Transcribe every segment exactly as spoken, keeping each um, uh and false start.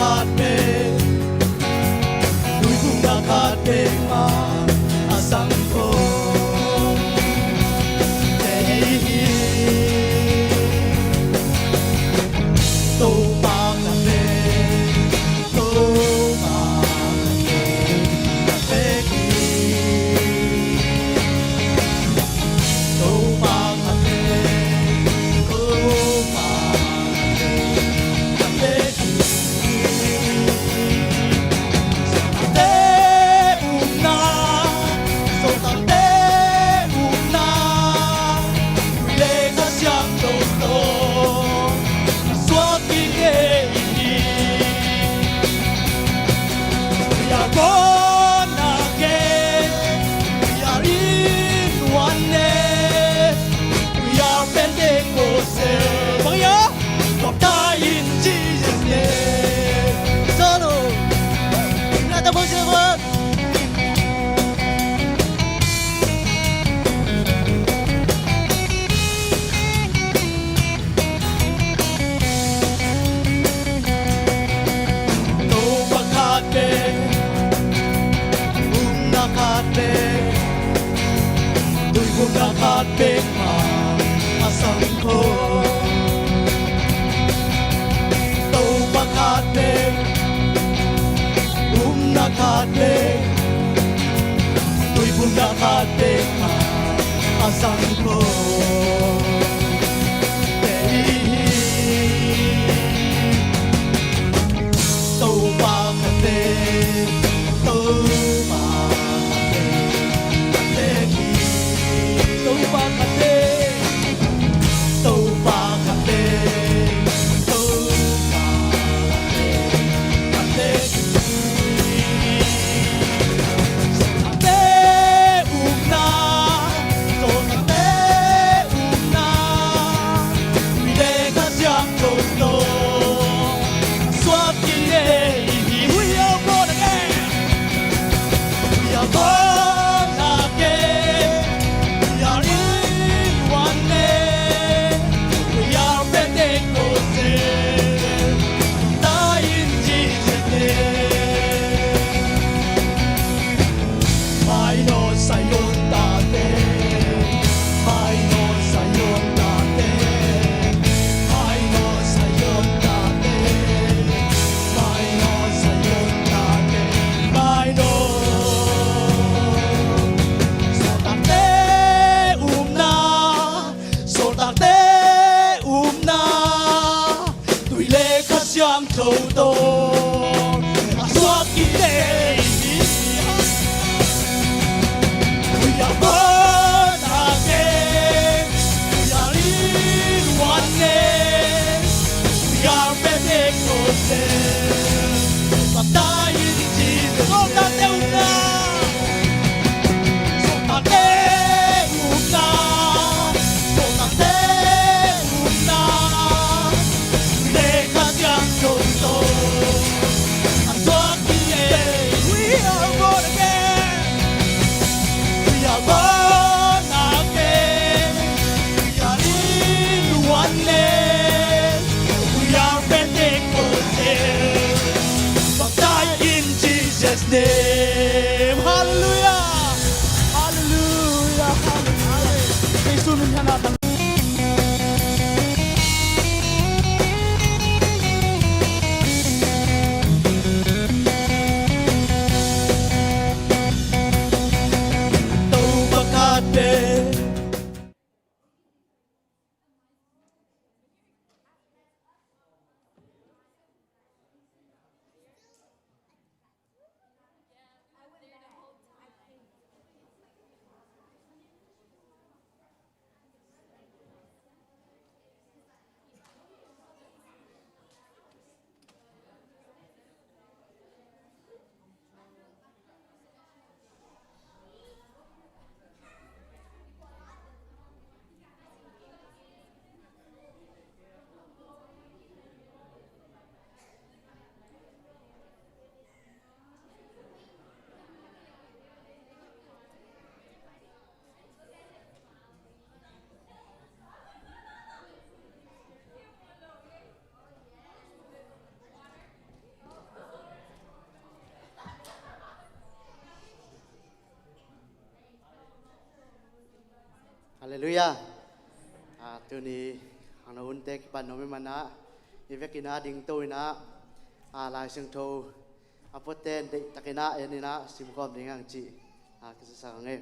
khat pen, tuiphumna khat pen mah a sang kho. Kei hi Topa khat pen, Topa khat pen, khat pen hi. Topa khat pen, upna khat pen, tuiphumna khat pen mah a sang kho. Topa khat pen, upna khat pen, tuiphumna khat pen mah a sang kho. Topa khat pen, Topa khat pen, khat pen hi. Topa khat pen, Topa khat pen, Topa khat pen, khat pen hi. Sawltakte upna, sawltakte upna, tui le Kha Siangtho tawh suak kik ni. We are born again. We are born again. We are in one name. We are Pentecostal. Die in Jesus' name. Mai no Zion tate, mai no Zion tate, mai no Zion tate, mai no Zion tate, mai no. Sawltakte upna, sawltakte upna, tui le Kha Siangtho tawh a suak kik ni. We are born again. We are in one name. We are Pentecostal. Baptized in Jesus' name. Sawltakte upna. Sawltakte upna, sawltakte upna, tui le Kha Siangtho tawh a suak kik ni. We are born again. We are born again. We are in one name. We are Pentecostal. Baptized in Jesus' name. Hallelujah. Hallelujah. Hallelujah. Jesu min in thank you. Topa khat pen. Halleluiah. Ah, tuni hangno hunte kipan nuam i manah i vekin a dingto inah, ah, Lai Siangtho a puaten deihtakin ah en inah simkhawm ding hang cih, ah, kizaksak hang e.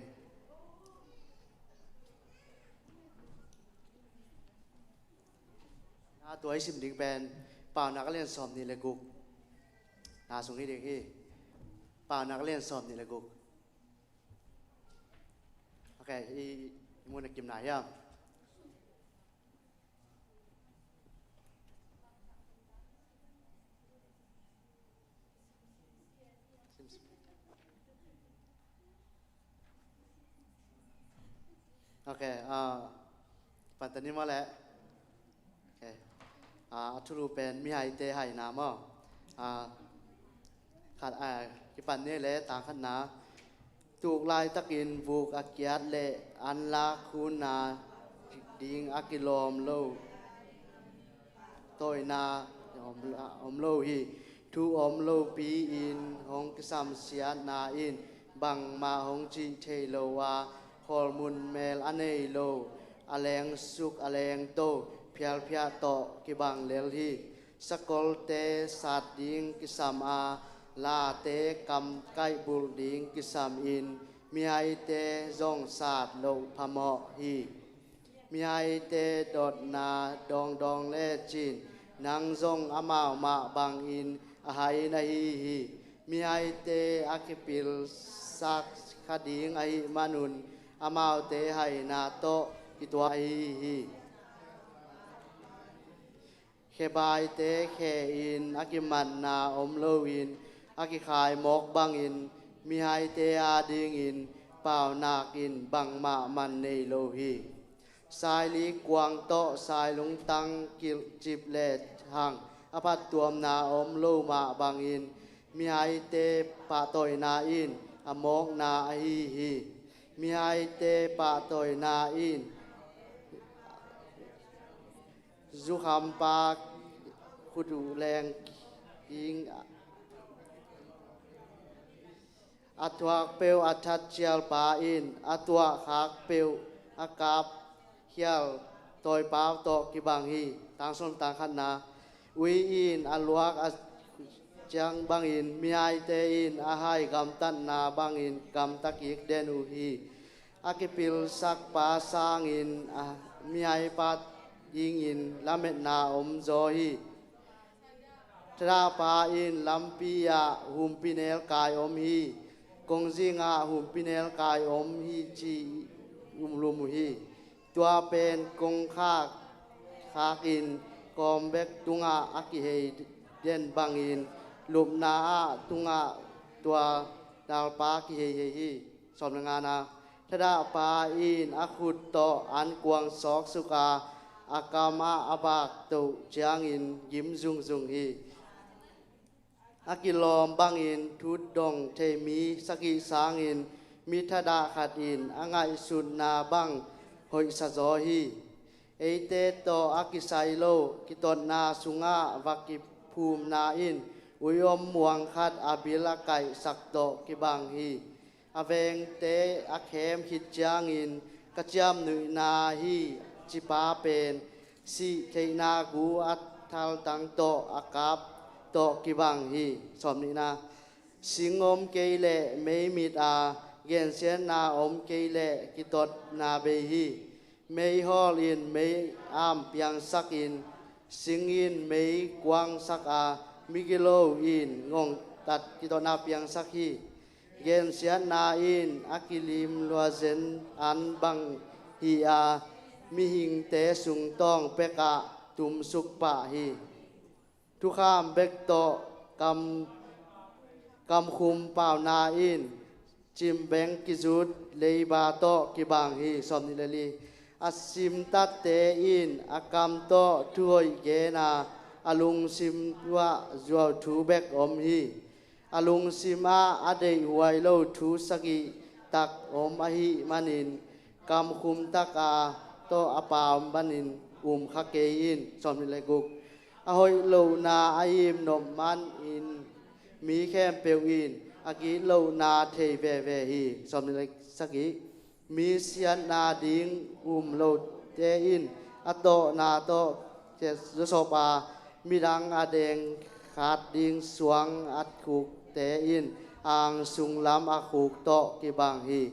Ah, tua i sim ding pen Paunak a lian sawm nih le guk na sung hi ding hi. Paunak a lian sawm nih le guk. Ok, i, i mun a kim na hiam? Ok, ah, pan ta ni maw leh. Ok. Ah, a thulu pen mihaite haina maw. Ah, khat, ah, kipan ni leh tang khatna. Tuk laitakin vuk a kiat le an lak hunna ding a kilawm lo tawina om, om lo hi. Thu om lopi-in hong kisamsiatna in bangmah hong cih thei lo a, khawlmun mel a nei lo, a lengsuk a lengto phialphiah tawh kibang lel hi. Sakolte sat ding kisam a, late kamkaih bulh ding kisam in mihaite zong sat loh phamawh hi. Mihaite dotna dawngdawng lecin nang zong amau mah bangin a hai na hi hi. Mihaite a kipilsak kha ding ahih manun amaute haina tawh kituak ahi hi. Khebaite khe-in a kimatna om loin a kikhai mawk bangin mihaite adingin paunak in bangmah man nei lo hi. Sailik kuang tawh sailungtang kilhcip lehang a phattuamna om lo mah bangin mihaite pahtawina in a mawkna ahi hi. Mihaite pahtawina in zukhampa khut uh leng king a thuak peuh a that cialpa in a tuahkhak peuh a kap khial tawipau tawh kibang hi. Tang sawm tang khatna. Ui in a luak a ciang bangin mihaite in a hai gamtatna bangin gamta kik den uh hi. A kipilsakpa sangin a mihaipa dingin lametna om zaw hi. Thadahpa in lampi ah humpinelkai om hi. Kongzing ah humpinelkai om hi ci-in um lum uh hi. Tua pen kongkhak khakin kawm bek tungah a kihei den bangin lupna ah tungah tua dalpa kihei hi. Sawm le ngana. Thadahpa in a khut tawh an kuang sawksuk a, a kam ah a vak toh ciangin gim zungzung hi. A kilawm bangin thut dong thei mi sagih sangin mi thadah khat in a ngaihsutna bang hoihsa zaw hi. Eite tawh a kisai lo kitotna sungah va kiphumna in ui om muang khat a bil a kaihsak tawh kibang hi. A vengte a khem khit ciangin ka ciamnuihna hi cipa pen sih theihna gu a thaltang tawh a kap tawh kibang hi. Sawm nihna. Sing om kei leh mei mit a, gensiatna om kei leh kitotna bei hi. Meihawl in mei am piangsakin sing in mei kuangsak a, migilo in ngongtat kitotna piangsak hi. Gensiatna in a kilim luazen an bang hi a, mihingte sungtawng pekah tumsuk pah hi. Thukham bek tawh kam, kamkhum pauna in cimbeng kizut leiba tawh kibang hi. Sawm nih le li. A simtatte in a kam tawh thuhoih gen a, a lungsim uah zuauthu bek om hi. A lungsim ah a deihhuai lo thu sagih tak om ahih manin kamkhum tak a tawh a pau manin um kha kei in. Sawm nih le guk. A hoih lohna a im nop manin mi khempeuh in a gitlohna thei veve hi. Sawm nih le sagih. Mi siatna ding um lote in a tawhna tawh zawsop a, midang a deng khat ding suang a khukte in ang sunglam a khuk tawh kibang hi.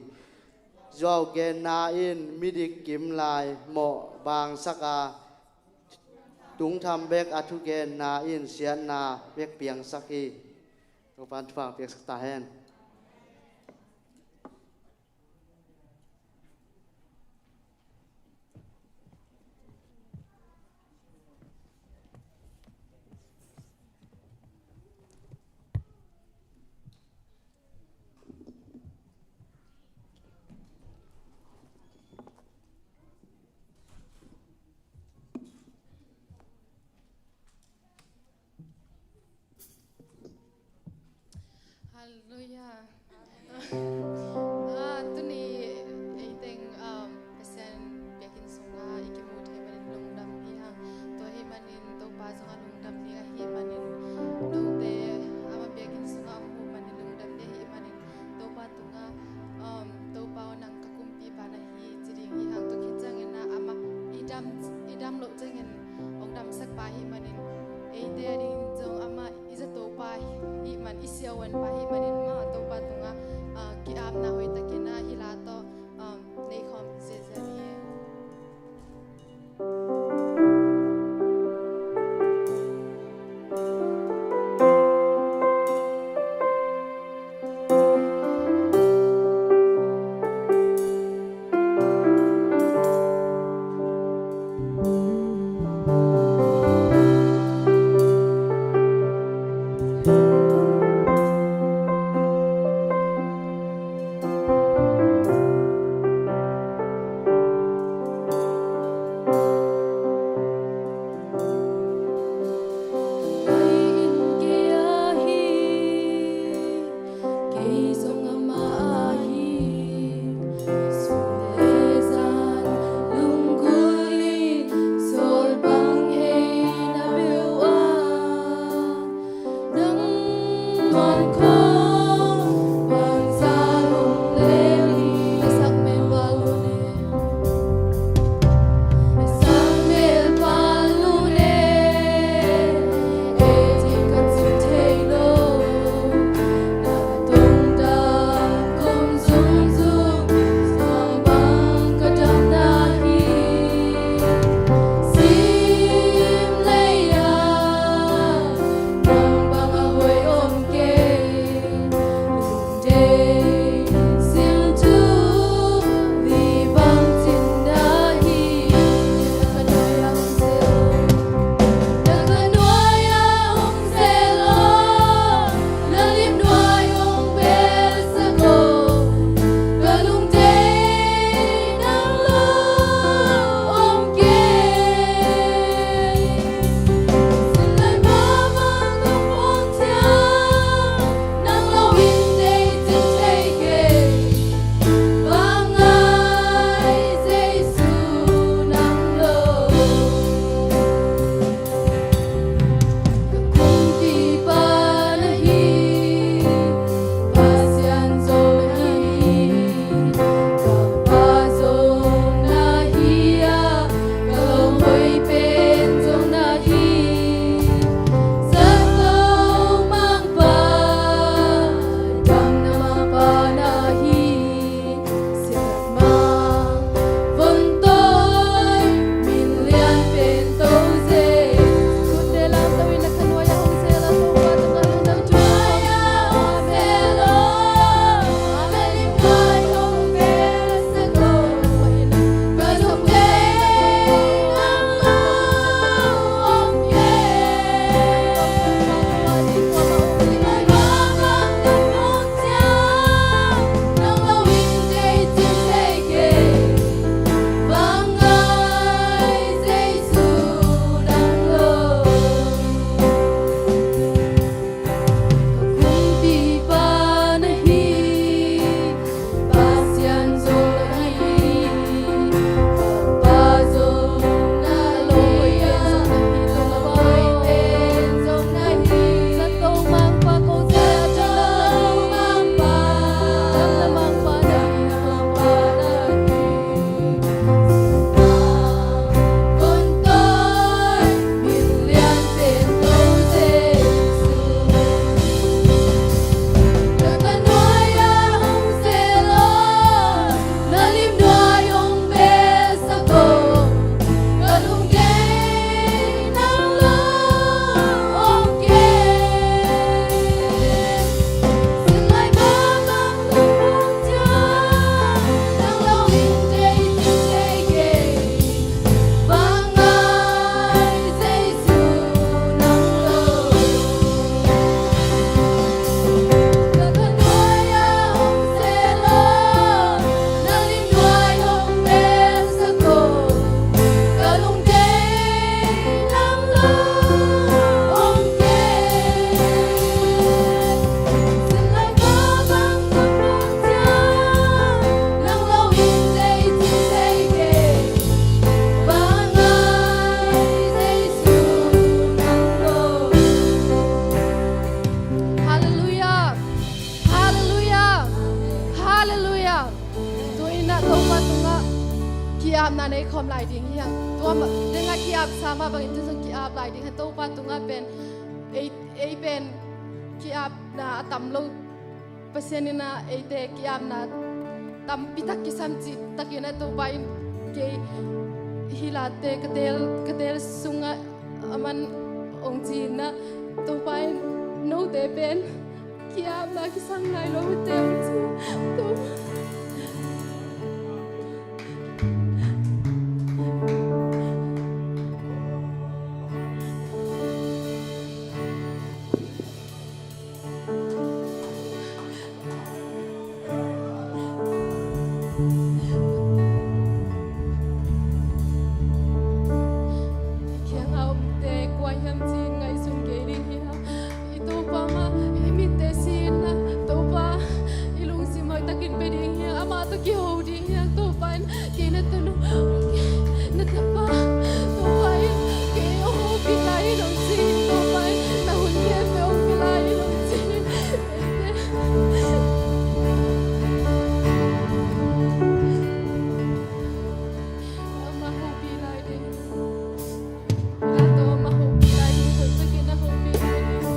Zuau genna in midik kim lai mawh bangsak a, tungtham bek a thugenna in siatna bek piangsak hi. Topa'n thupha piaksak ta hen. Halleluiah. Ah, tuni ei teng, um, Pasian biakinn sungah i kimu thei manin lungdam hi hang. Tua ahih manin Topa zong a lungdam ding ahih manin, note amah biakinn sungah om uh manin lungdam ding ahih manin, Topa tungah, um, Topa aw, nang ka kumpipa na hi ci ding hi hang. Tua khit ciangin ah amah i dam, i dam loh ciangin hong damsakpa ahih manin, eite a dingin zong amah i zatopa ahih man, i siavuanpa ahih manin, mah Topa tungah, ah, ki-apna hoihtakin ah hih la tawh, um, nei khawm ziahziah ni. Kiapna nei khawm lai ding hi hang. Tua mah dingah kiap sa mah bangin tu zong kiap lai ding hi hang. Topa tungah pen ei, ei pen kiapna a tam lo Pasian in ah eite kiapna tampi tak kisam cih takin ah Topa in kei hi late ka teel, ka teel sungah a man ong ci in ah Topa in note pen kiapna kisam nai lo te ong ci. Topa kiangah omte kua hiam ci-in ngaihsun kei ding hi hang. I Topa mah i mitte si-in ah Topa i lungsim hoih takin pia ding hi hang. Amah tawh kiho ding hi hang. Topa in kei na tanu, na tapa, Topa in kei hong hopih lai hi lo ci-in, Topa in na hun khempeuh hong pia lai hi lo ci-in. Amah hopih lai ding. Amah hopih lai ding. Hong takin a hopih lai ding.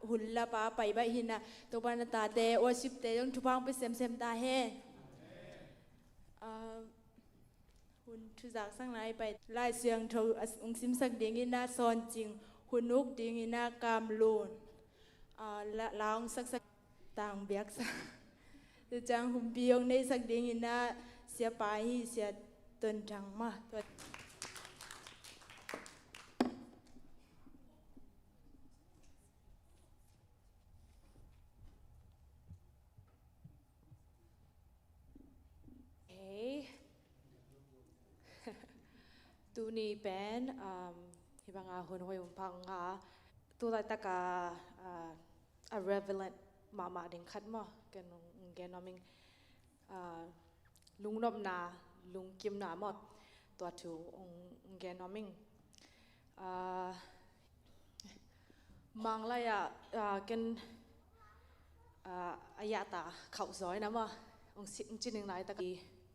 hun lapa pai baih hi-in ah, Topa in a tate, worship-te zong thupha hong pia semsem ta hen. Ah, hun thuzak sang lai pai. Lai Siangtho a hong simsak dingin ah Sawn Cing, hun uk dingin ah Kam Lun, ah, la, la hong saksak Tang Biak Sa. Tua ciang humpi hong neihsak dingin ah Sia Pa hi, Sia Ton Thang mah. Tua Hei. Tuni pen, um, hih banga hun hoih hun pha ngah a, tu laitak a, uh, a relevant mahmah ding khat maw, ken hong, hong gen nuam ing, uh, lungnopna, lungkimna maw, tua thu hong, hong gen nuam ing. Uh, Manglai ah, ah, ken, ah, a yata khauh zaw ina maw. Ong si, ong cining laitak.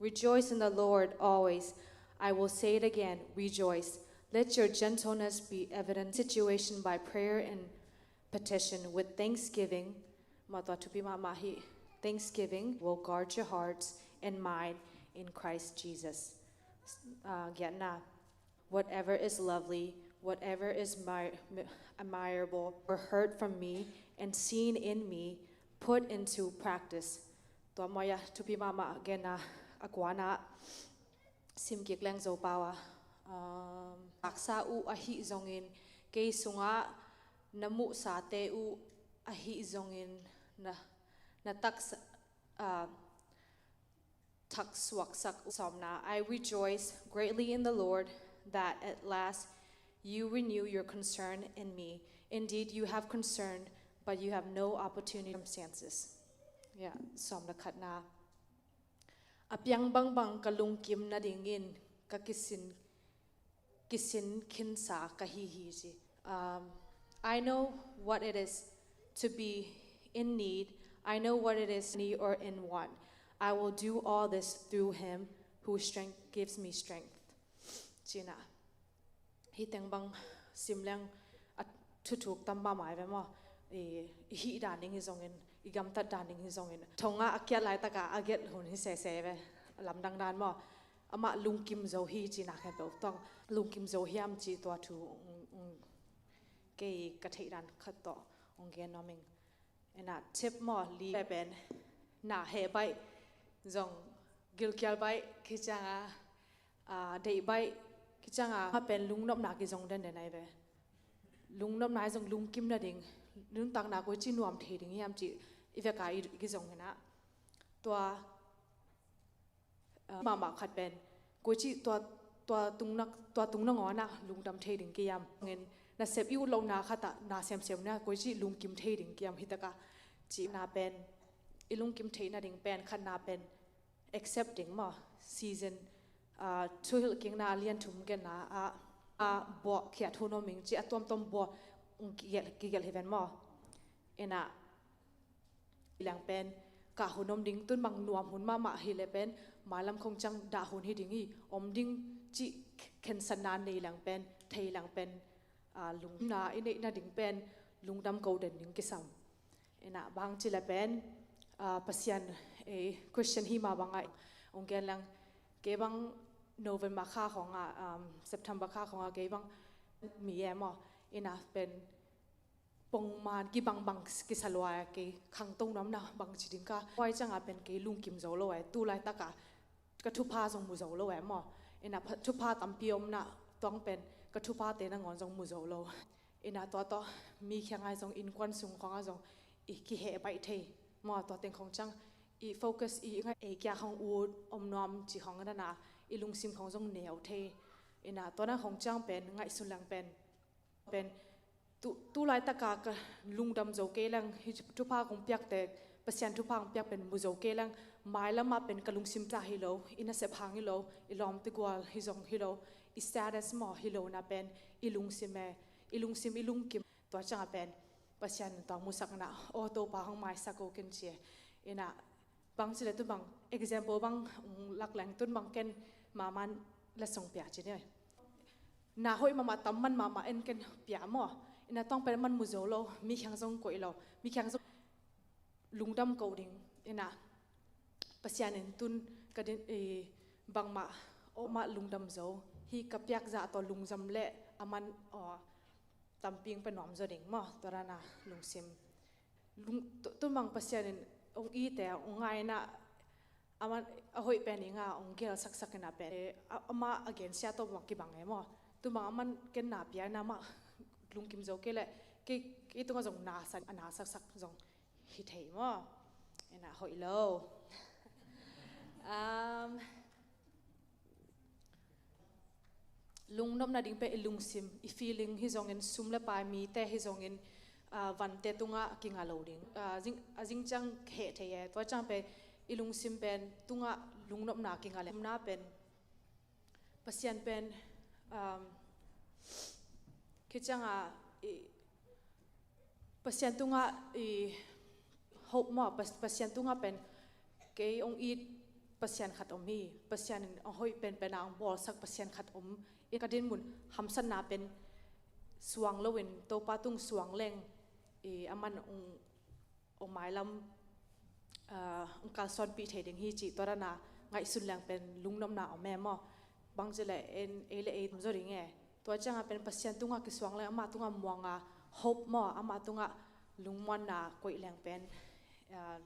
Rejoice in the Lord always. I will say it again, rejoice. Let your gentleness be evident. Situation by prayer and petition with thanksgiving. Maw, tua thupi mahmah hi. Thanksgiving will guard your hearts and mind in Christ Jesus. Ah, giatna. Whatever is lovely, whatever is mi-, mi-, admirable, or heard from me, and seen in me, put into practice. Tua maya thupi mahmah genna a kuana sim kik leng Zopau a, um, taksa uh ahi zongin, kei sunga na muhsate uh ahi zongin, na, na taksa, uh, thaksuaksak uh. Sawmna, I rejoice greatly in the Lord that at last you renew your concern in me. Indeed, you have concern, but you have no opportunity circumstances. Yeah, sawmna khatna. A piang bangbang ka lungkim nadingin ka kisin kisin khinsa ka hi hi ci. Um, I know what it is to be in need. I know what it is, need or in want. I will do all this through him who strength, gives me strength. Cina. Hi teng bang sim leng a thuthuk tam mahmah ve maw. I, i hih dan ding hi zongin, i gamtat dan ding hi zongin. Thonga a kiat laitaka a gelh hun hi sese ve. Lamdang dan maw. Amah lungkim zo hi cina khempeuh tawng lungkim zo hiam ci tua thu, um, um, kei ka theih dan khat tawh ong gen nuam ing. Ena tip maw li le pen na heh baih zong gilkial baih kicianga, ah, deih baih kicianga a pen lungnopna kizong denden ai ve. Lungnopna zong lungkim nading nuntakna koi ci nuam thei ding hiam ci i veka i kizong hina. Tua ah, mahmah khat pen koici tua, tua tung na, tua tung nangawn ah lungdam thei ding kiam. Ngin nasep i ut lohna khatah na semsem na koici lungkim thei ding kiam hitaka. Cihna pen i lungkim theih nading pen khatna pen accept ding maw. Season, ah, thuhilh kikna a lian thum genna ah, ah, buah khiat hun om ing ci a tuamtuam buah kigelh, kigelh hi ven maw. Ina leng pen kah hun om ding, tun bang nuam hun mahmah hi le pen mailam khong ciang dah hun hi ding hi, om ding cih khensatna nei leng pen, thei leng pen, ah, lungna i neih nading pen lungdam ko den ding kisam. Ina bang ci le pen, ah, Pasian, eh, Christian hi mah bangah ong gen leng kei bang November kha khongah, um, September kha khongah kei bang mi e maw, ina pen pongman kibang bang kisa lua e, kei khangto nuam na bang ci ding ka. Huai cianga pen kei lungkim zo lo e, tu laitaka ka thupha zong mu zo lo e maw. Ina pha-, thupha tampi om na tuang pen ka thuphate nangawn zong mu zo lo. Ina tua tawh mi khiang ai zong innkuan sung khong a zong i kiheh baih thei maw, tua teng khong ciang i focus i ngai ei kia khong ut om nuam ci khong dana i lungsim khong zong neu thei. Ina tua na khong ciang pen ngaihsun lang pen pen tu, tu laitaka ka lungdam zo kei leng, hi thupha kong piakte, Pasian thupha kong piak pen mu zo kei leng, mailamah pen ka lungsim tla hi lo, i nasep hang hi lo, i lawmte gual hi zong hi lo, i status maw hi lo na pen i lungsim e, i lungsim i lungkim tua cianga pen Pasian tawng musakna aw Topa hong maisak o ken ci e. Ina bang ci le tun bang example bang, um, lak leng tun bang ken maman la song pia ci ne. na hoih mahmah, tam man mahmah en ken pia maw. Ina tuang pen man mu zo lo, mi kiang zong koih lo, mi kiang zong lungdam ko ding. Ina Pasian in tun ka din, eh, bangmah, oh, mah lungdam zo. Hi ka piak zah tawh lungdam leh a man, oh, tamping pe nuam zo ding maw, tua dana lungsim. Lung, tu, tu mang Pasian in ong ite, ong ngaina, ama a hoih pen inga ong gel saksak ina pen. Eh, a, ama a gensia tawh bang kibang e maw. Tu mang aman ken na pia ina mah lungkim zo kei leh, kei, kei tunga zong na san, a na saksak zong hi thei maw. Ina hoih lo. Um, Lungnopna ding pen i lungsim, i feeling hi zongin, sum le pai, mite hi zongin, ah, vante tungah kinga lo ding. Ah, zing, a zing ciang heh thei e, tua ciang pen i lungsim pen tungah lungnopna kinga le. Lungnopna pen Pasian pen, um, khi ciangah i Pasian tungah i hope maw, Pas-, Pasian tungah pen kei ong it Pasian khat om hi, Pasian in a hoih penpen a ong bawlsak Pasian khat om. I ka dinmun hamsatna pen suang loin Topa tung suang leng, i aman ong, ong mailam, ah, ong kalsuanpih thei ding hi cih tua dana ngaihsun leng pen lungnopna om e maw. Bang ci le en, ei le ei tam zo ding e. Tua ciangah pen Pasian tungah kisuang leng, amah tungah muanga hope maw, amah tungah lungmuanna koih leng pen, ah,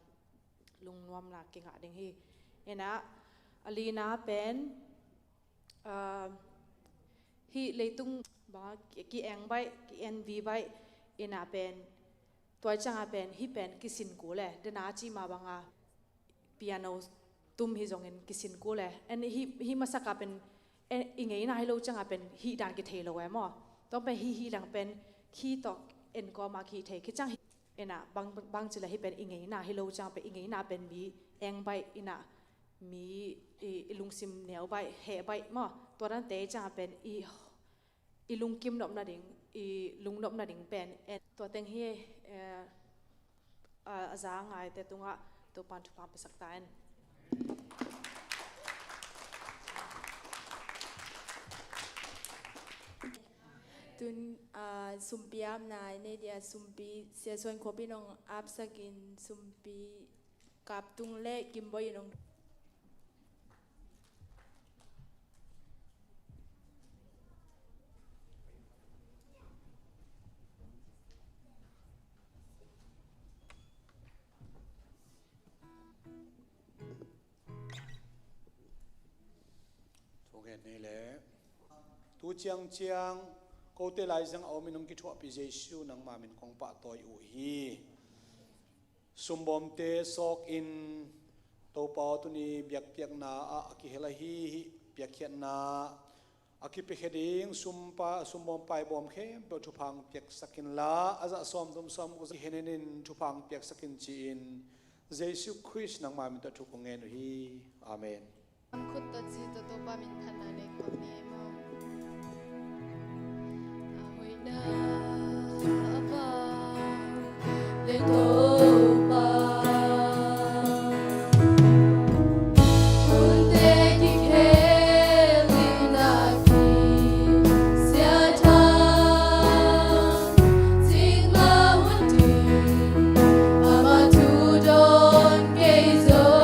lungnuamna kingah ding hi. Ina a lina pen, ah, hih leitung banga ki, ki-eng baih, ki-envy baih, ina pen tua ciangah pen hih pen kisin kul e, dena a ci mah banga piano tum hi zongin kisin kul e. En hih, hih masaka pen, en, i ngeina hi lo ciangah pen hih dan kithei lo e maw. Tua pen hih, hih lang pen khi tawh en kawma khi thei, khi ciang hih, ina bang, bang ci le hih pen i ngeina hi lo ciangah pen i ngeina pen mi eng baih, ina mi i, i lungsim neu baih, heh baih maw. Tua dante ciangah pen i i lungkim nopna ding, i lungnopna ding pen, en, tua teng hi, eh, a, a za ngaite tungah Topan thupha piasak ta en. Tun, ah, sumpi apna i nei dia, sumpi Sia Suan Khuapi nong apsakin, sumpi Kap Tung le Kim Bawi in ong. Thungen ni le. Tu ciangciang kote laizang a om in ong kithuahpih Jesu nangma min kong pahtawi uh hi. Sumbawmte sawkin Topa aw, tuni biakpiakna ah a kihel ahi hih piakkhiatna a kipiakhia ding sumpa, sumbawm paibawm khempeuh thupha ong piaksak inla, a zah sawmthum sawmguk zah kihenin thupha ong piaksak in ci-in Jesu Khrist nangma min tawh thu kong ngen uh hi. Amen. Khut tawh ci tawh Topa min phatna nei khawm ni ei maw. A hoihna a Pa le Topa, hunte kikhel in a kisia tha, cikmah hun ding ama thu dawn kei zong.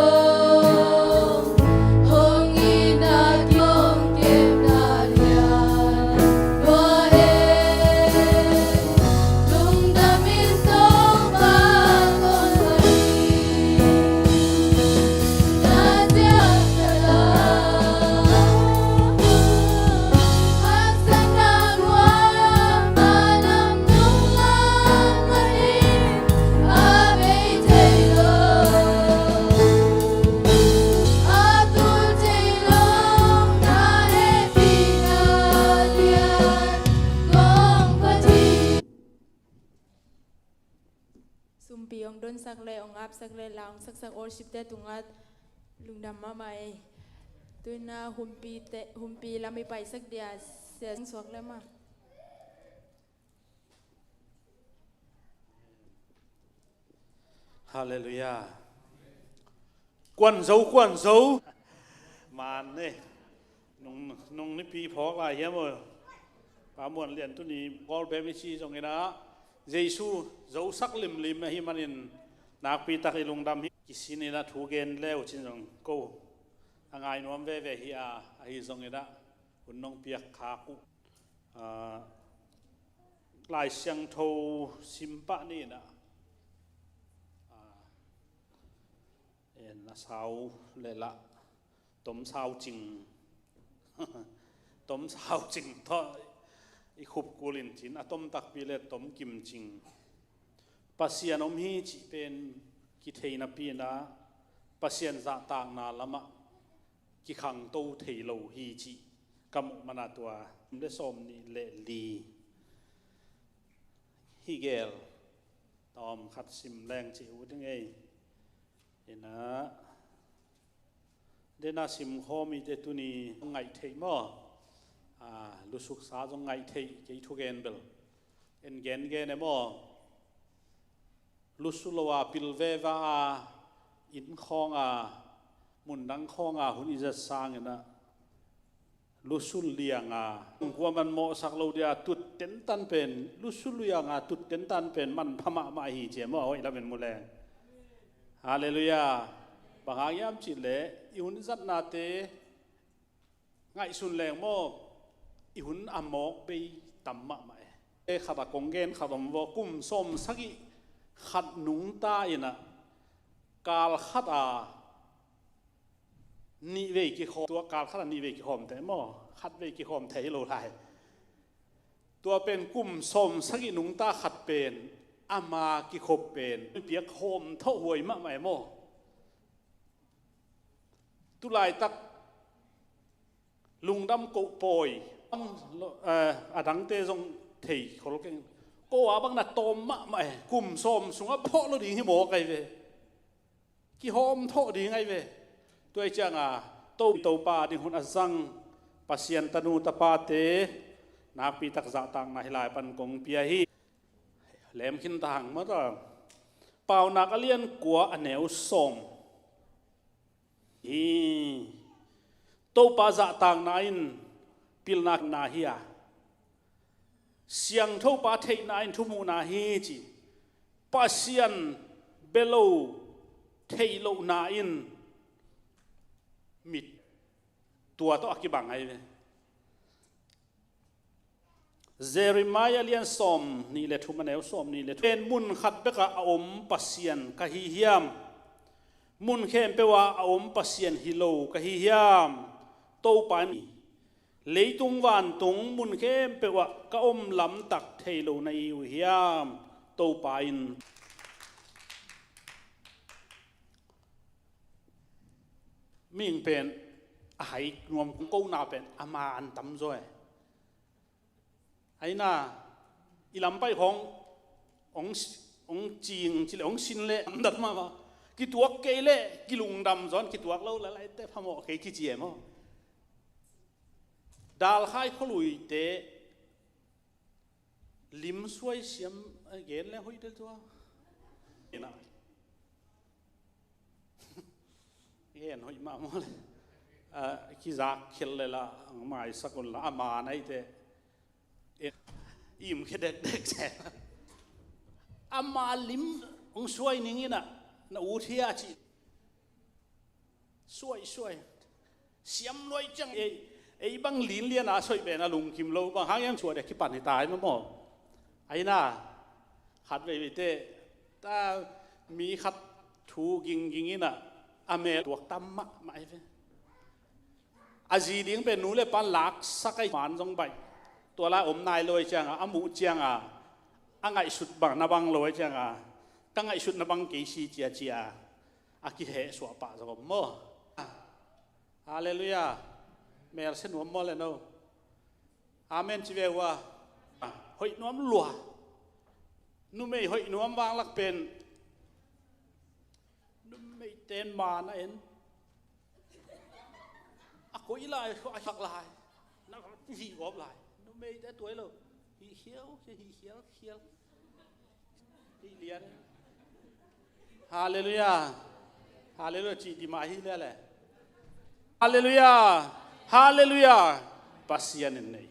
Sumpi ong donsak le, ong apsak le, la ong saksak worship te tungah lungdam mahmah ei. Tuina humpi te, humpi lam i paisak dia, sia suak le mah. Halleluiah. Kuan zo, kuan zo. Man ne. Nung, nung nipi phawk lai hiam aw. Pa Muan Lian tuni Gawl bem i ci zongin ah, Jesu zosak limlim ahi manin nakpi tak i lungdam hi. Kisin in ah thu gen le uh cin zong ko a ngai nuam veve hi a, ahi zongin ah hun nong piak khak uh. Ah, Lai Siangtho sim pah ni in ah, ah, en a sau le lah tom sau cing, tom sau cing tawh i khup kul in cin a tom takpi le tom kim cing. Pasian om hi cih pen kithei napi in ah Pasian zahtakna lamah kikhangto thei lo hi cih ka muh mana tua le sawm nih le li hi gel tawm khat sim leng ci uh ding ei. Ina dena sim khawm i te tuni ngaih theih maw? Ah, lusuksa zong ngaih theih kei thugen bel en gen gen e maw? Lusu lo a pil veva a inn khawng a mundang khawng a hun i zat sangin ah lusu liang a kua man mawhsak lo dia tut tentan pen, lusu liang a tut tentan pen manpha mahmah hi cia maw? Hoih lamin mu leng. Halleluiah. Bang hang hiam cih leh i hun zatnate ngaihsun leng maw, i hun a mawk bei tam mahmah e. E khat a kong gen khat om vaw, kum sawm sagih khat nungta in ah kal khat a nih vei kikhawm, tua kal khat a nih vei kikhawm te maw, khat vei kikhawm thei lo lai. Tua pen kum sawm sagih nungta khat pen ama kikhop pen piak hawm thawh huai mahmah e maw? Tulaitak lungdam koh pawi, eh, a dangte zong thei khol keng. Ko a bang na tawm mahmah e, kum sawm sungah phawh lo ding hi mawk ai ve. Kihawm thawh ding ai ve. Tua i cianga to, Topa ding hun a zang Pasian tanu tapate nakpi tak zahtakna hi lai pan kong pia hi. Lem khin ta hang maw ta. Paunak a lian kua a neu sawm. Hi. Topa zahtakna in pilna na hi a, siangthopa theihna in thumuhna hi ci. Pasian bia lo theih lohna in mit tua tawh a kibang ai ve. Jeremiah lian sawm nih le thum a neu sawm nih le thum. Pen mun khat bekah a om Pasian ka hi hiam? Mun khempeuh ah a om Pasian hi lo ka hi hiam? Topa in leitung vantung mun khempeuh ah ka om lamtak thei lo na hi uh hiam? Topa in mihing pen a hai nuam kong kona pen ama an tam zaw e. Aina, i lampai khawng hong, hong cing ci le hong sin le amdat mahmah. Kituak kei le kilungdam zawn, kituak lo le laite phamawh kei kici e maw? Dalkhai khualuite lim suai siam, eh, gen le hoih del tua. Ina. Gen hoih mah maw le. Ah, kizak khel le la, ang maisak un la, ama naite. Eh, im khia dekdek se. Ama lim hong suai ning ina, na ut hia ci. Suai, suai. Siam luai ciang ei, ei bang lin lian a soih pen a lungkim lo bang hang hiam suah dia kipan hi tai maw maw. Aina, khat vei vei te, ta mi khat thu ging ging ina, a mel tuak tam mah mah ai ve. A zi ding pen nu le pan laksak ai man zong baih. Tua lai om nai lo ai cianga, a muh cianga, a ngaihsut bang na bang lo ai cianga, ka ngaihsut na bang kei si cia cia. A kiheh suah pah zong om maw? Halleluiah. Mel se nuam maw le no? Amen ci ve ua. Hoih nuam lua. Numei hoih nuam vanglak pen. Numei ten man a en. A koi lai, a hak lai. Na hih gawp lai. Numei te tuai lo. Hih khiau, hih khial, khial. Hih lian. Halleluiah. Halleluiah. Cih di mah hi le le. Halleluiah. Halleluiah. Pasian in nei.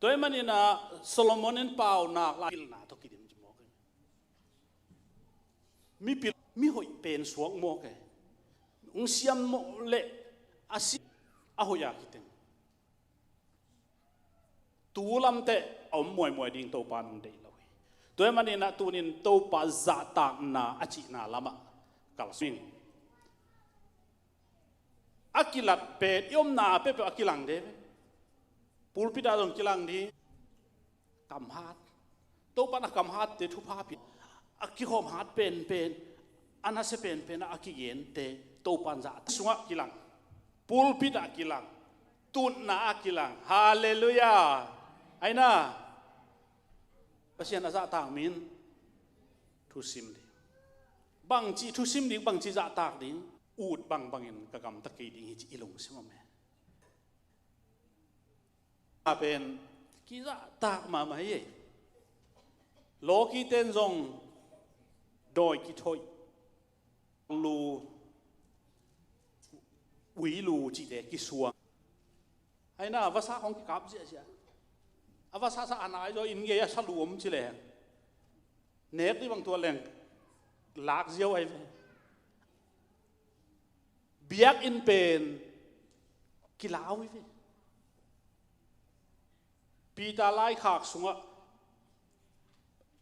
Tua ahih manin ah Solomon in paunak lai pilna tawh kidim ci mawk e. Mipil, mihoih pen suak mawk e. Hong siam mawk leh a si a hoih a kiteng. Tu lamteh a om muaimuai ding Topa in hong deih lo hi. Tua ahih manin ah tunin Topa zahtakna a cihna lamah kalsuan ing. A kilat pen i omna peuhpeuh a kilang de ve. Pulpit ah zong kilang ding. Kamhat. Topa in a kamhatte thupha pia. A kikhawm hat penpen, a nasia penpen ah a kigente Topa in zahtak sungah kilang. Pulpit ah kilang. Tutna ah kilang. Halleluiah. Aina, Pasian a zahtak mi in thusim ding. Bangci thusim ding, bangci zahtak ding. Ut bangbangin ka gamta kei ding hi ci i lungsim om e. A pen kizahtak mahmah hi. Lawkite in zong dawi kithoih, lu, ui lu cihte kisuang. Aina, vasa khong kikap ziahziah. A vasa sa a nai zaw in gei a sa lu om ci leng, nek dih bang tua leng lak ziau ahi ve. Biakinn pen kilau hi ve. Peter laikhak sungah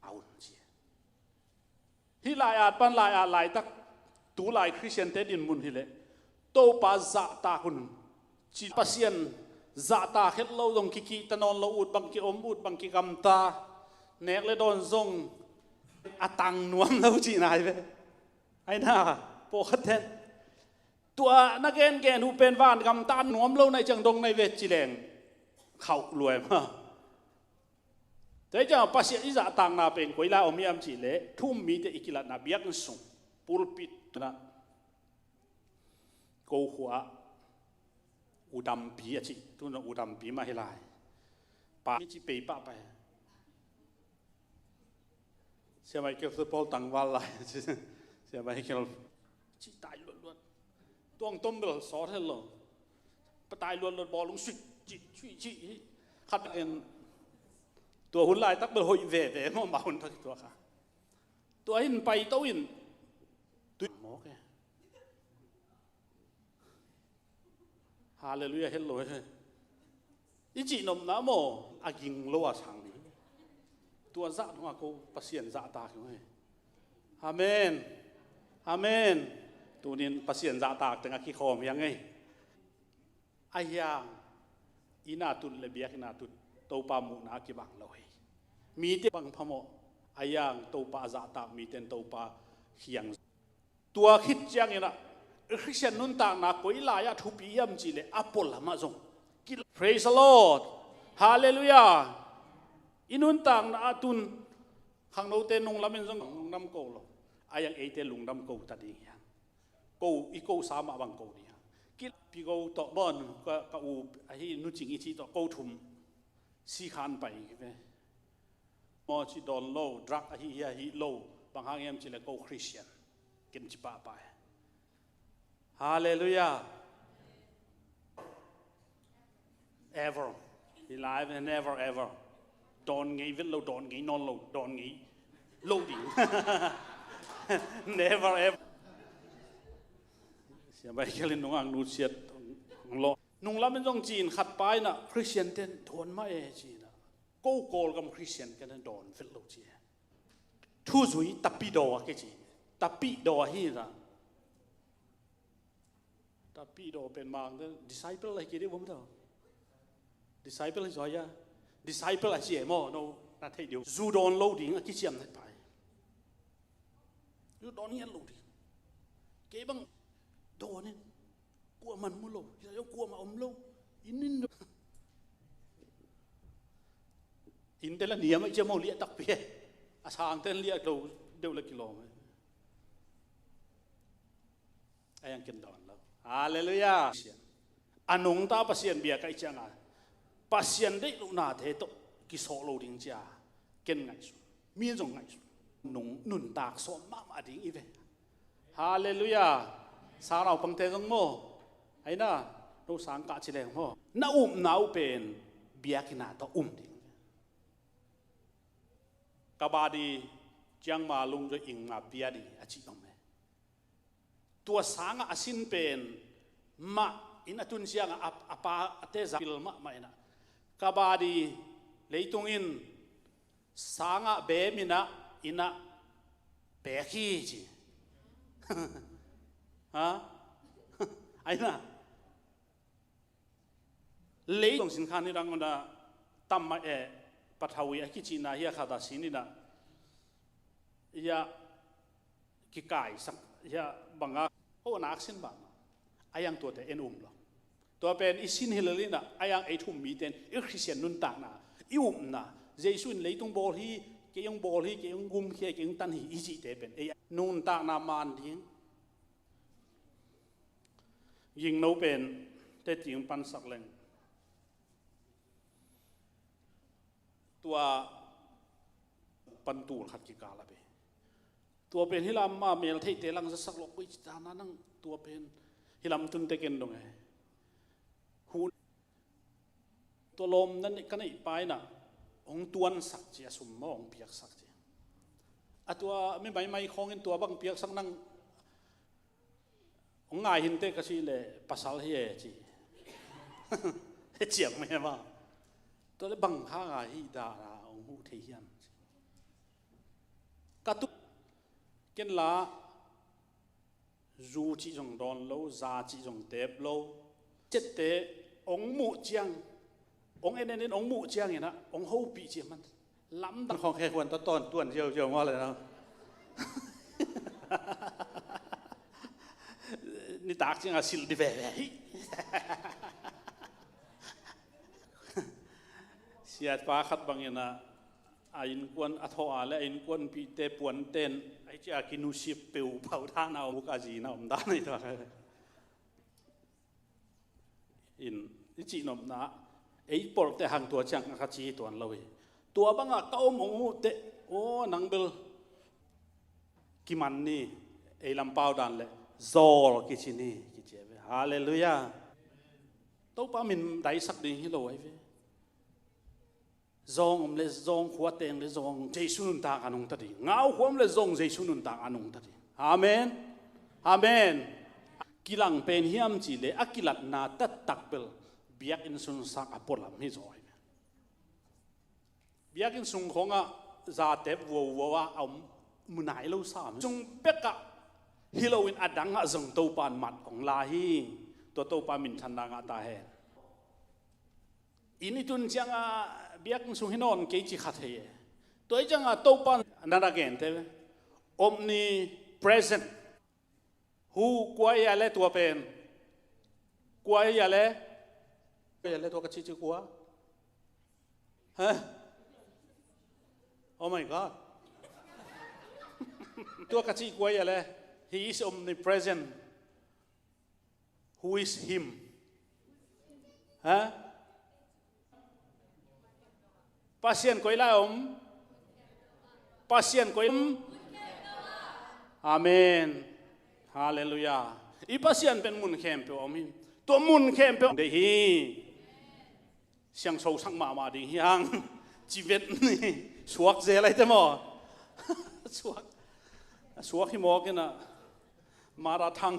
a un ci. Hih lai-at pan lai-at laitak, tu lai Khristiante dinmun hileh Topa zahtak un ci. Pasian zahtak het lo zong kikihta nawn lo, ut bang kiom, ut bang kigamta, nek le dawn zong a tang nuam lo cihna hi ve. Aina, pawlkhat ten tua na gengen uh pen van gamta nuam lo nai ciang dong nai ve ci leng khauh luai mah. Tua hi ciang Pasian i zahtakna pen koi lai om hiam cih leh thu um mite i kilatna biakinn sung, pulpit, tuna ko khua ah udampi a cih, tuna udampi mah hi lai. Pa mi ci pei pah pai. Sia Michael football tangval lai. Sia Michael ci tai luatluat. Tuang tom bel sawt het lo. Pa tai luatluat bawlung suih ci, suih ci hi. Khat en tua hun laitak bel hoih veve maw, mah hun tak tua kha. Tua hin pai to in tui mawk e. Halleluiah, het lo he. I cihnopna maw, a ging lo a sang ding. Tua zah nungah ko Pasian zahtak hi. Amen. Amen. Tunin Pasian zahtak teng a kikhawm hi hang ei. A hiang inn a tut le biakinn a tut Topa muhna a kibang lo hi. Mite bang phamawh, a hiang Topa a zahtak mite in Topa hiang. Tua khit ciangin ah Khristian nuntakna koi lai-ah thupi hiam cih leh a pualam ah zong ki-, praise the Lord. Halleluiah. I nuntakna ah tun khangnote nunglam in zong lungdam ko lo. A hiang eite lungdam ko ta ding hiam? Ko, i ko sa mah bang ko ding hiam? Ki-, pi ko tawh bawn ka, ka u ahi Nu Cing i cih tawh ko thum sikhan pai hi ve. Maw ci dawn lo, drug ahi hi ahi lo, bang hang hiam cih leh ko Khristian ken ci pahpah hi. Halleluiah. Ever. Hi lai ve, never ever. Dawn ngei vet lo, dawn ngei nawn lo, dawn ngei lo ding. Never ever. Sia Michael in nungak nusiat lo. Nunglam in zong ci-in khat pa in ah Khristian ten dawn mah e ci-in ah. Ko Kawlgam Khristian ken dawn vet lo ci e. Thuzui tapidaw a kici. Tapidaw ahi na. Tapidaw pen mang te disciple ahi kei dih bom tau. Disciple ahi zoi a. Disciple a ci e maw, no na theih dih. Zu dawn lo ding a kiciam na pai. Zu dawn ngiat lo ding. Kei bang dawn in. Kuaman mu lo, hi zong kuamah om lo. Inn in innte la niam a i ciam ho liah takpi e. A sangte liah lo deuh la kilawm e. A hiang ken dawn lo. Halleluiah. A nungta Pasian bia ka i cianga Pasian deih lohnate tawh kisawh lo ding cia ken ngaihsun. Mi zong ngaihsun. Nung, nuntak sawm mahmah ding i ve. Halleluiah. Sangnaupangte zong maw, aina, no sangkah ci leng maw, na upna uh pen biakinn a tawh um ding. Kabaddi ciangma lungzoi ingma piadi a cih om e. Tua sangah a sin pen mah in a tun ciangah a, a pa a teza pil mahmah inah, kabaddi leitung in sangah beem inah, inah pek hi ci. Ha? Aina lei tong sin khan hi dang una tam mah e, pathawi a kicihna hi a khat a sin inah, ia kikaisak ia banga ho nak sin bang a iang tuate en um lo. Tua pen i sin hi lelin ah a iang ei thum miten i Khristian nuntakna, i upna, Jesu in leitung bawl hi, kei hong bawl hi, kei hong gumkhia, kei hong tan hi i cihte pen ei nuntakna man ding. Gingno pen teti hong pansak leng tua pan tul khat kikal a bei. Tua pen hilam ma mel theihte lang zasak lo koi citana nang tua pen hilam tunte ken dong e. Hu tua lawm na ka neih pa inah hong tuansak ci a sum maw hong piaksak ci. A tua mi maimai khawngin tua bang piaksak nang hong ngai hinte ka cih leh pasal hi e ci. He ciang mah e maw. Tua leh bang kha ngai hi dana hong huh thei hiam ci. Ka tu ken la zu cih zong dawn lo, za cih zong tep lo. Ciatte hong muh ciang, hong en en in hong muh ciang inah hong hopih ci a man. Lamdang khawng khe huan tawh tawn tuan ziauziau maw le na. Nitak ciangah silh di veve hi. Siatpa khat bangin ah a innkuan a thawh a le a innkuanpihte puanten ai cia kinusip peuh pau dan a om a zina om dan ahi ta. In i cihnopna ei polhte hang tua ciang a ka ci tuan lo hi. Tua bangah ka om hong muhteh aw nang bel kiman ni, ei lampau dan le zawl kici ni kici a ve. Halleluiah. Topa min daisak ding hi lo ahi ve. Zawng om le zawng, khua teng le zawng Jesu nuntak a nungta ding. Ngau khua om le zawng Jesu nuntak a nungta ding. Amen. Amen. Kilang pen hiam cih le a kilatna taktak bel biakinn sunsak a pualam hi zaw hi. Biakinn sung khawngah zatep vuauvua a om mu nai lo sam. Sung bekah hi loin a dangah zong Topa in mat hong la hi. Tua Topa minthanna ngah ta hen. Inn i tun ciangah biakinn sung hi nawn kei ci kha thei e. Tua hi ciangah Topa in na na gente omnipresent. Hu kua ia le tua pen. Kua ia le. Kua ia le tua ka cih cih kua. Hah? Oh my God. Tua ka cih kua ia le. He is omnipresent. Who is him? Hah? Pasian koi lai om? Pasian koi om? Amen. Halleluiah. I Pasian pen mun khempeuh om hi. Tua mun khempeuh deih hi. Siangso sak mahmah ding hi hang. Civet ni suak zel ahi te maw? Suak. Suak hi mawk inah. Marathang.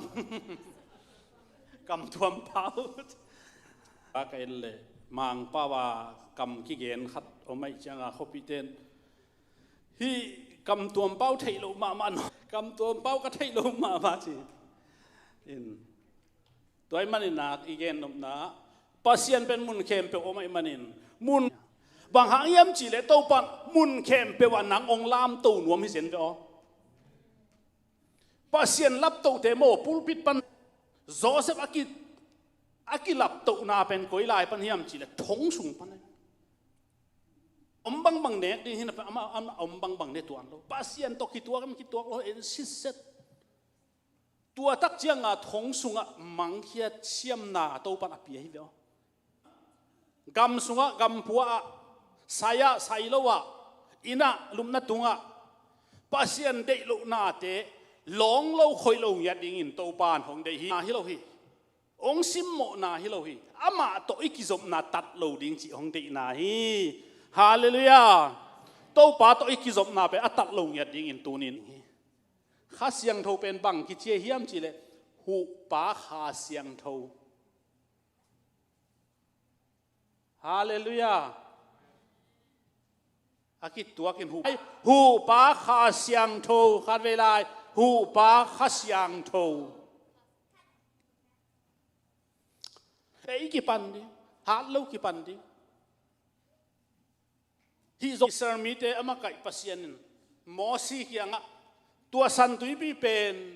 Kam tuam pau. Ka en le Mangpau a kam kigen khat om aih cianga khuapihte in hih kam tuam pau theih loh mahmah no. Kam tuam pau ka theih loh mahmah ci. In tua ahih manin nak i gen nopna Pasian pen mun khempeuh om ahih manin mun bang hang hiam cih leh Topa in mun khempeuh ah nang hong lamto nuam hi zen ve aw. Pasian laptohte maw pulpit pan Joseph a ki, a kilaptohna pen koi lai pan hiam cih leh thong sung pan ahi. Om bangbang nek ding hi na pen amah, amah om bangbang ne tuan lo. Pasian tawh kituak em kituak lo en sitset. Tua tak cianga thong sungah mangkhiat siamna Topa in a pia hi ve aw. Gam sungah, gam pua ah, sai ah, sai lo ah, inn ah, lupna tungah Pasian deih lohnate lawng lo khoih lo ngiat dingin Topa in hong deih hi. Na hi lo hi. Hong simmawhna hi lo hi. Amah tawh i kizopna tat lo ding cih hong deihna hi. Halleluiah. Topa tawh i kizopna pen a tat lo ngiat dingin tunin hi. Kha Siangtho pen bang kici hiam cihleh, huhpa Kha Siangtho. Halleluiah. A kituakin huhpa, huhpa Kha Siangtho, khatvei lai, huhpa Kha Siangtho. Ei kipan ding, hat lo kipan ding. Hih zong Israel mite a makaih Pasian in Mosi kiangah tua San Tuipi pen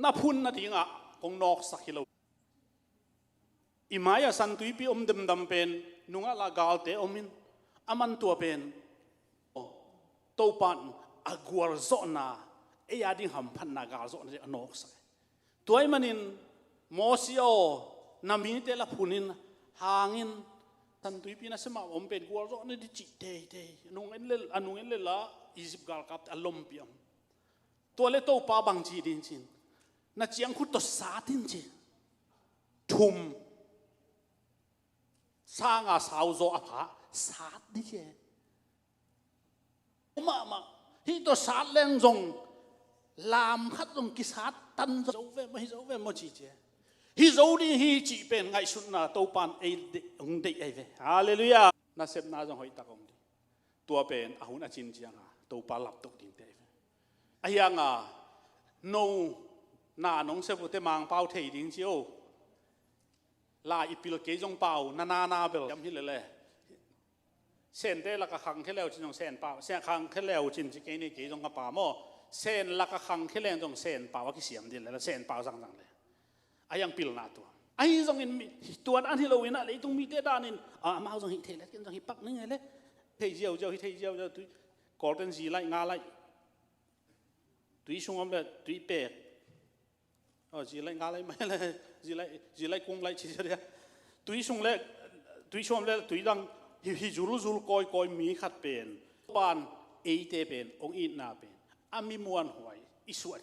na phun nadingah kong nawksak hi lo. I mai-ah San Tuipi om demdam pen nungah la galte om in, aman tua pen, oh, Topa in a gualzawhna, ei a ding hamphatna galzawhna a nawksak. Tua ahih manin Mosi aw, na mite la phun in, hang in, San Tuipi nasem ah om pen gualzawhna ding cih teitei. A nung en lel, a nung en lel a Egypt galkapte a lompi om. Tua le Topa bang ci ding ci in, na ciangkhut tawh sat in ci. Thum, sanga sauzaw a pha, sat ding ci. Mahmah, hih tawh sat leng zong, lam khat zong kisat tan zo ve maw, hi zo ve maw ci ci. Hi zo ding hi cih pen ngaihsutna Topa in ei deih, hong deih ahi ve. Halleluiah. Nasepna zong hoihtak om ding. Tua pen a hun a cin cianga Topa laptoh dingte ahi ve. Ahi hanga, no na nong sep uh teh Mangpau thei ding ci o. Lai i pil kei zong pau, na na na bel siam hi lele. Sente laka khangkhia leu cin zong Sen pau, Sen khangkhia leu cin ci kei ni, kei zong ka pau maw. Sen laka khangkhia leng zong Sen pau a kisiam ding lele, Sen pau zangzang le. A hiang pilna tua. Ahi zongin mi, tuan an hi lo in ah leitung mite danin, a, amau zong hih thei le, ken zong hih pak ning e le. Thei ziauziau, hih thei ziauziau, tui, Kawlten zi laih, nga laih. Tui sung om le, tui pek. Oh, zi laih, nga laih mai le, zi laih, zi laih, kung laih ci sia dia. Tui sung le, tui sung om le, tui dang, hih, hih zulzul kawikawi mi khat pen. Pan, eite pen, hong itna pen. A mi muanhuai, i suah.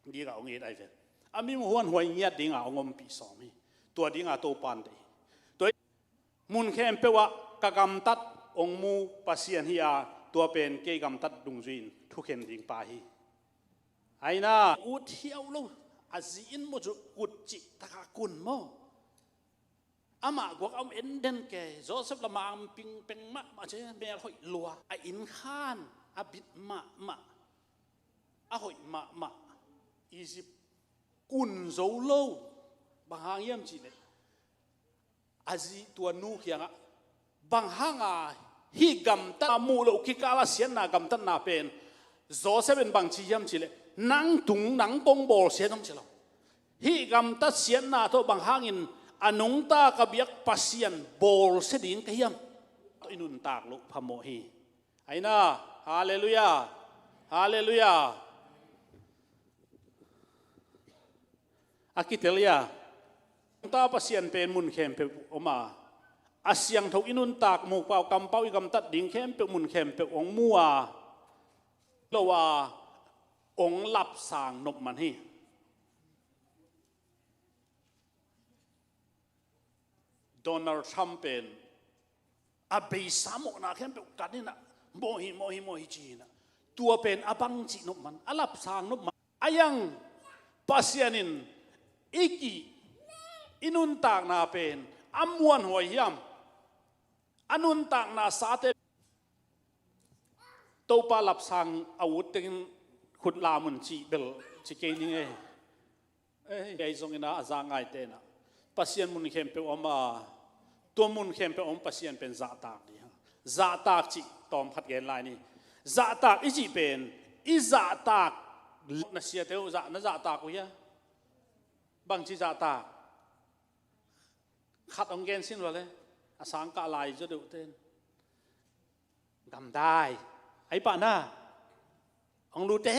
Dinga hong it ahi ve. A mi muanhuai ngiat dinga hong ompih sawm hi. Tua dinga Topa in deih. Tua mun khempeuh ah ka gamtat hong mu Pasian hi a, tua pen kei gamtat dungzui in thukhen ding pa hi. Aina, ut hiau lo, a zi in maw cu kut cih taka kun maw. Amah guak a om enden kei, Joseph la mamping peng mahmah ci, mel hoih lua, a inn khan a bit mahmah, a hoih mahmah, Egypt kun zo lo. Bang hang hiam cihleh, a zi tua nu kiangah, bang hanga hih gamtat a muh loh kikala siatna gamtatna pen, Joseph in bang ci hiam cihleh, nang tung nang kong bawlsia dong ci lo. Hih gamtat siatna tawh bang hangin a nungta ka biak Pasian bawlsia ding ka hiam? Tawh i nuntak loh phamawh hi. Aina, halleluiah, halleluiah. A kitel ia, nungta Pasian pen mun khempeuh om a, a siangtho i nuntak mukpau, kampau i gamtat ding khempeuh mun khempeuh hong mu a, lo a, hong lapsang nop man hi. Donald Trump pen a beisa mawhna khempeuh kan inah, mawh hi, mawh hi, mawh hi ci inah. Tua pen a bang cih nop man, a lapsang nop man. A iang Pasian in i ki, i nuntakna pen a muanhuai hiam? A nuntakna sate Topa lapsang a ut tengin khut lam un cih bel ci kei ning ei. Ei, ei zongin a za ngaite inah Pasian mun khempeuh om a, tua mun khempeuh om Pasian pen zahtak ding. Zahtak cih tawm khat gen lai ni. Zahtak i cih pen i zahtak na siate uh zah, na zahtak uh hia? Bangci zahtak? Khat hong gen sin lua le, a sangkah lai zaw deuh ten. Gamdai. Ai pah na. Hong lute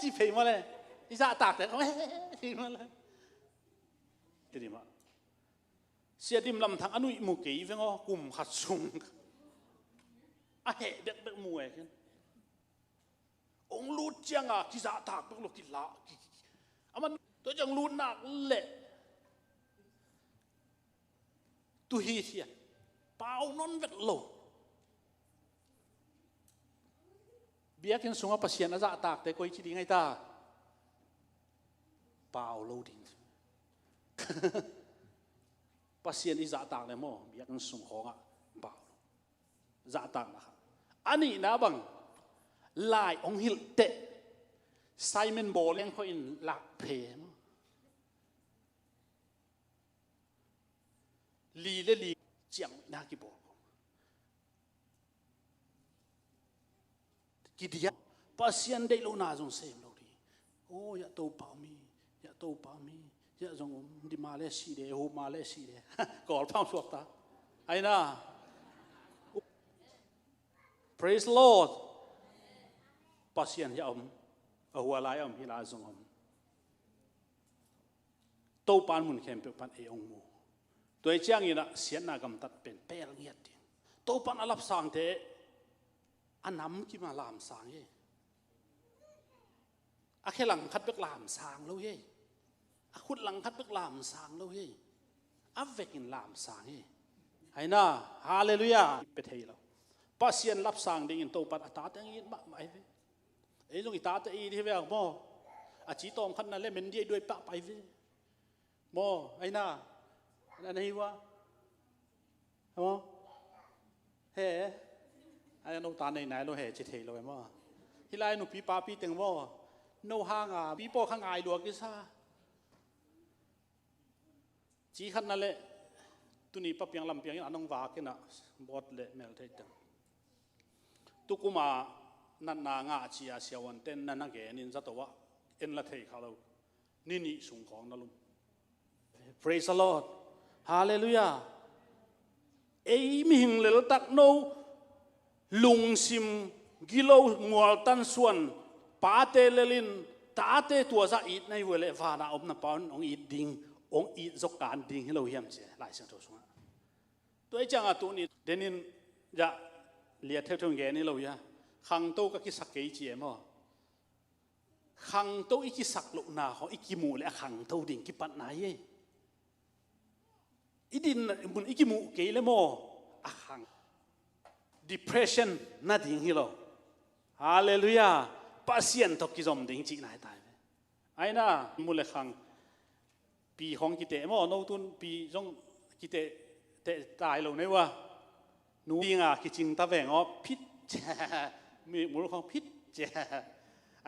ci phei maw le. I zahtakte hong phei maw le. Ti di mah. Sia Dim Lam Thang a nuih mu kei veng aw, kum khat sung. A heh bekbek mu e ken. Hong lut cianga kizahtak bek lo kila. Ki, ki, ki. Aman tua ciang lut nak leh. Tu hi thian. Pau non vet lo. Biakinn sungah Pasian a zahtakte koi ci ding ahi ta? Pau lo ding. Pasian i zahtak le maw, biakinn sung khawngah pau lo. Zahtakna kha. A nihna bang, lai hong hilh teh, Simon bawl leng khawh in lak phe maw. Li le li ciangna kibawl. Kidiak. Pasian deih lohna zong sem lo ding. Oh, ya Topa om hi. Ya Topa om hi. Ya zong om di ma le si de, hu ma le si de. Kawl pau suak ta. Aina. Praise the Lord. Pasian ya om. A hua lai om, hi lai zong om. Topan mun khempeuh pan ei hong mu. Tua hi ciangin ah siatna gamtat pen pel ngiat ding. Topan a lapsangte a nam kim a lamsang hi. A khe langkhat bek lamsang lo hi. A khut langkhat bek lamsang lo hi. A vekin lamsang hi. Aina, halleluiah. Pe thei lo. Pasian lapsang dingin Topan a tate hong it mahmah hi ve. Ei zong i tate i it hi ve ang maw. A ci tawm khatna le men dia i duai pahpah hi ve. Maw, aina. Aina hi ua. Maw. He. Aina no ta nei nai lo he ci thei lo e maw. Hi lai nupi papi teng maw. No hanga pi paw kha ngai lua kisa. Ci khatna le tuni pa piang lam piangin a nong vak in ah bawt le mel thei teng. Tukuma natna ngah ci a siavuanten na na genin zato ah en la thei kha lo. Ni nih sung khawng na lum. Praise the Lord. Halleluiah. Ei mihing leltak no lungsim gilo mualtan suan pate lelin tate tua zah it na hi vua le vana omna pa hong it ding, hong it zo kan ding hi lo hiam ci Lai Siangtho sungah. Tua hi ciangah tuni denin zah liat theutheu gen hi lo hia. Khangto ka kisak kei ci e maw. Khangto i kisak lohna khawng i kimuh le a khangto ding kipatna hi ei. I din mun i kimuh kei le maw a khang. Depression na ding hi lo. Halleluiah. Pasian tawh kizom ding cihna hi tai ve. Aina mu le khang. Pi khawng kiteh maw, no tun pi zong kiteh teh tai lo nei ua. Nu dinga kicing ta veng aw phit. Mi mul khawng phit.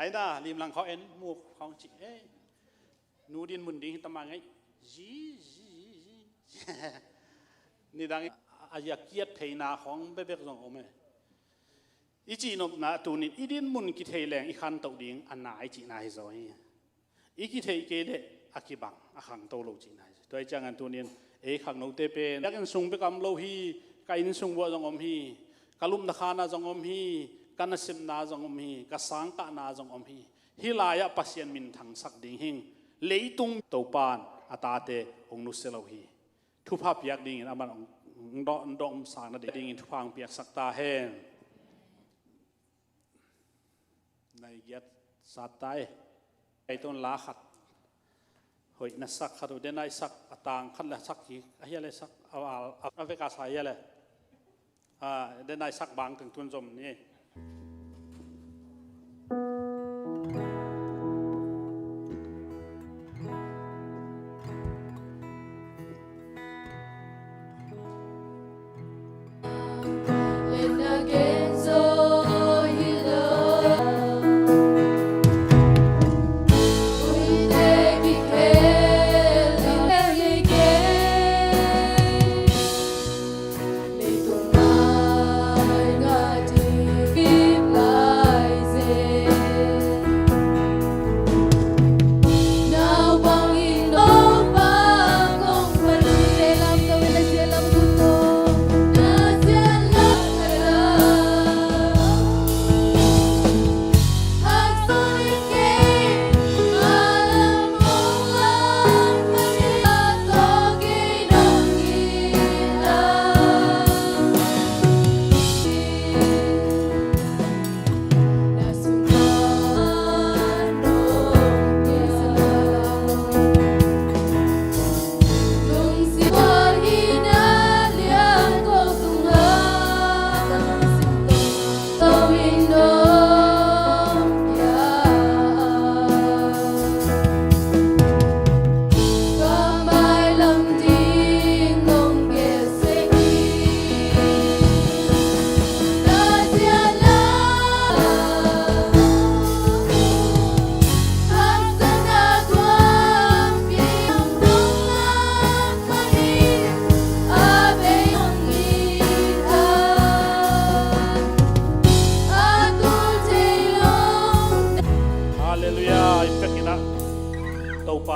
Aina limlang khawng en mu khawng cih ei. Nu din mun ding hi ta mah ngei. Zi, zi, zi, zi. Nidang a ya kiat theina khawng bebek zong om e. I cihnopna tunin i din mun kithei leng i khantoh ding a nai cihna hi zaw hi. I kitheih kei leh a kibang a khangto lo cihna hi zaw. Tua hi ciangin tunin ei khangnote pen biakinn sung bek a om lo hi. Ka inn sung vuah zong om hi. Ka lupna khanah zong om hi. Ka nasepna zong om hi. Ka sangkahna zong om hi. Hih lai-ah Pasian minthangsak ding hing. Leitung Topan a tate hong nusia lo hi. Thupha piak dingin amah hong dawh, hong dawh omsakna dingin thupha hong piaksak ta hen. Nai giat sat ta e. Ei tun la khat hoih na sak khat uh, den ai sak a tang khat le sak kik a hia le sak a val a veka sa hia le. A, den ai sak bang teng tun zom ni.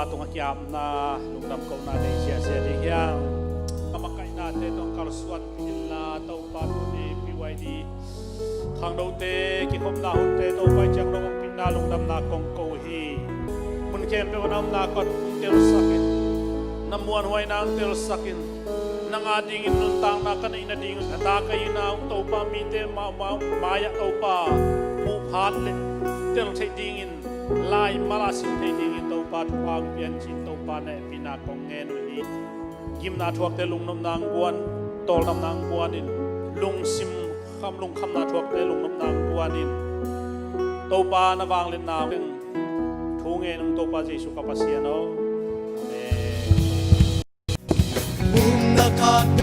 Tungah kiapna, lungdam kohna nei ziahziah ding hiam? Ka makaihnate tawh kalsuan inla Topa tuni P Y D khangnote kikhopna hunte Topa i ciang dong hong pinna lungdamna kong ko hi. Mun khempeuh na omna kawt telsakin, na muanhuaina hong telsakin, nang a dingin nuntakna ka neih nading a ta ka hihna uh Topa mite ma- ma- mai-ah Topa muh phat le tel theih dingin, lai mala sim theih dingin Topa thupha hong pian cin Topa na hehpihna kong ngen uh hi. Gimna thuakte lungnopna hong guan, tawldamna hong guanin, lungsim kham lungkhamna thuakte lungnopna hong guanin, Topa na vangliatna hong thu ngen ung Topa Jesu ka Pasian aw. Amen.